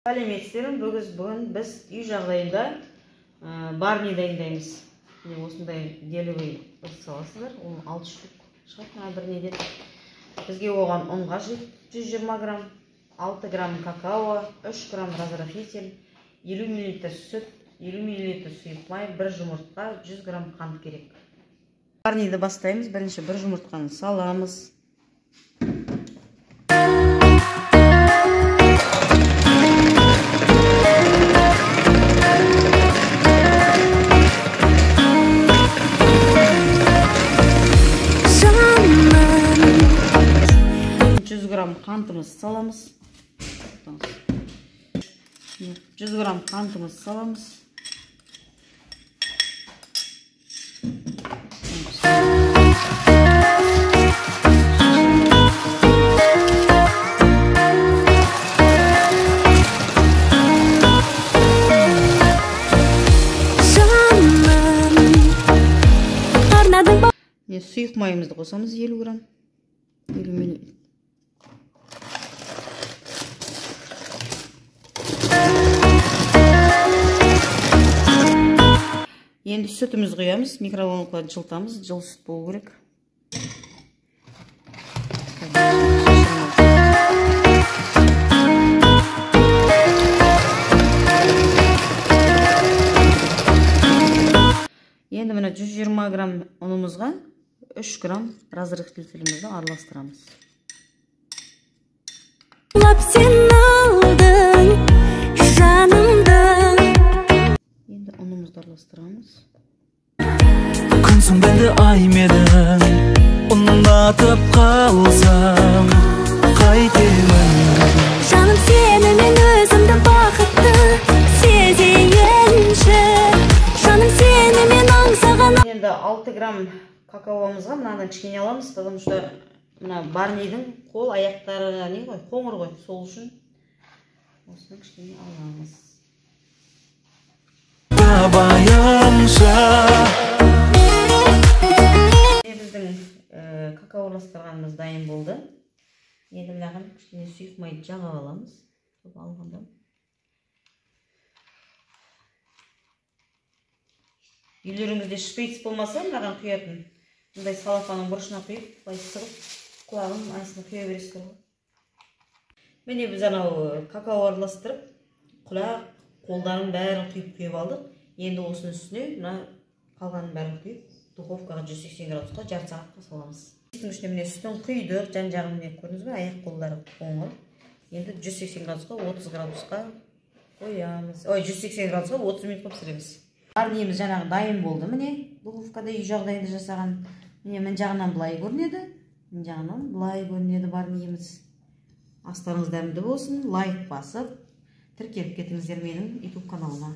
Сәлеметсіздер ме? Бүгін біз үй жағдайында барни дайындаймыз. Міне осындай гелевый ыдыс аласыздар. Ол 6 штук шығады мына бір неден. Бізге оған ұнға 120 грамм, 6 грамм какао, 3 грамм разрыхлитель, 50 мл сүт, 50 мл сұйық май, 1 жұмыртқа, 100 грамм қант керек. Барниді бастаймыз. Бірінші бір жұмыртқаны саламыз. 100 грамм қантымыз саламыз. 100 грамм қантымыз саламыз. Сұйық майымызды қосамыз 50 грамм. 50 мл. Енді сүтімізді құямыз, микроволновкада жылытамыз, жылы сүт болу керек. Енді міне 120 грамм ұнымызға 3 грамм разрыхлителімізді араластырамыз. Сен алдың жанымды. Енді ұнымызды араластырамыз. Күнсің бе ай ма едің, ұнатып қалсам қайтемін. Жаным сені мен өзімді бақытты сезейінші. Жаным сені мен аңсаған. Енді 6 грамм какаомызға мынаны кішкене аламыз, потому что мына барнидің қол аяқтары не ғой, қоңыр ғой, сол үшін осыны кішкене аламыз. Табайыншы. Біздің какао араластырғанымыз дайын болды. Енді мынаған кішкене сұйық майды жағып аламыз. Алғанда үйлеріңізде шприц болмаса, мынаған құятын мындай салафанның бұрышына құйып, былай сығып, құлағының астына құя бересіздер ғой. Міне біз анау какао араластырып, құлақ, қолдарын бәрін құйып алдық. Енді осының үстіне мына қалғанын бәрін құйып, духовкаға 180 градусқа жарты сағатқа саламыз. Үстінің үстіне міне сүтін құйдық, жан жағын міне көрдіңіз бе, аяқ қолдары қоңыр. Енді 180 градусқа 30 градусқа қоямыз. Ой, 180 градусқа 30 минутқа пісіреміз. Барниіміз жаңағы дайын болды міне, духовкада үй жағдайында жасаған. Міне мына жағынан былай көрінеді, мына жағынан былай көрінеді барниіміз. Астарыңыз дәмді болсын, лайк басып, тіркеліп кетіңіздер менің YouTube каналыма.